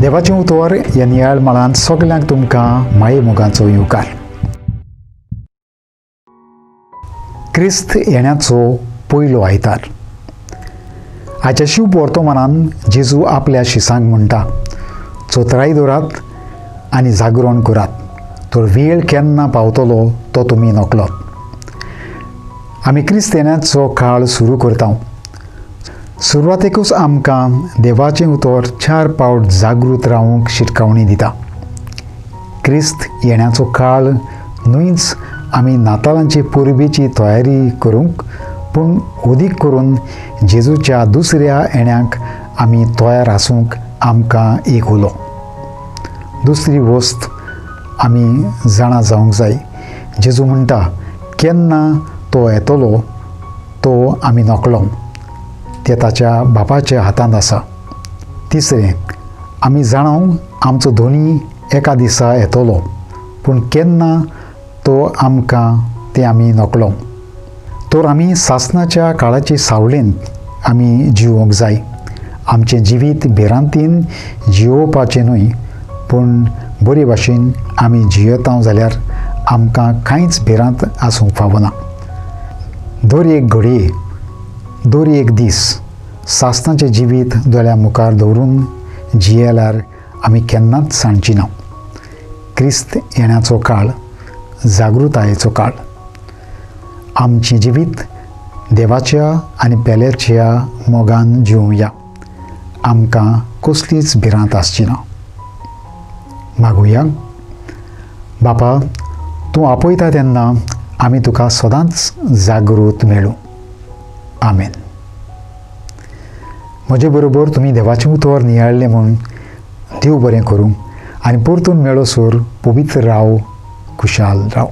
देवाचें उतर ह्या नियाळ मळांत सगल्यांक तुमकां माये मोगाचो येवकार. क्रिस्त येण्याचो पयलो आयतार. आयच्या शिव वर्तमानान जेजू आपल्या शिसांक म्हणटा, चोतराय दवरात आनी जागरण करात, तर वेळ केन्ना पावतलो तो तुमी नकळत. आमी क्रिस्त येण्याचो काळ सुरू करता. सुरवातेकूच आमकां देवाचें उतर 4 पावट जागृत रावंक शिटकावणी दिता. क्रिस्त येण्याचो काळ न्हूच आमी नातालांचे परबेची तयारी करूंक, पूण अदीक करून जेजूच्या दुसऱ्या येण्याक आमी तयार आसूंक आमकां एक उलो. दुसरी वस्त आमी जाणा जावंक जाय, जेजू म्हणटा केन्ना तो येतलो तो आमी नकळो, ते ताच्या बापाच्या हातांत आसा. तिसरें, आमी जाणाव आमचो धोनी एका दिसा येतलो, पूण केन्ना तो आमकां तें आमी नकळो. तर आमी सासणाच्या काळाचे सावळेंत आमी जिवोवंक जाय. आमचें जिवीत भिरांतीन जियोवपाचें न्हय, पूण बरे भाशेन आमी जियेता जाल्यार आमकां कांयच भिरांत आसूंक फावना. दर एक घडये, दर एक दीस सासणाचें जिवीत दोळ्या मुखार दवरून जियेल्यार आमी केन्नाच सांडची ना. क्रिस्त येण्याचो काळ जागृतायेचो काळ. आमचें जिवीत देवाच्या आनी पेल्याच्या मोगान जिवया. आमकां कसलीच भिरांत आसची ना. मागुया. बापा, तूं आपयता तेन्ना आमी तुका सदांच जागृत मेळूं. आमेन. म्हजे बरोबर तुमी देवाचें उतर नियाळ्ळें म्हूण देव बरें करूं आनी परतून मेळोसर पवित्र राव, खुशाल राव.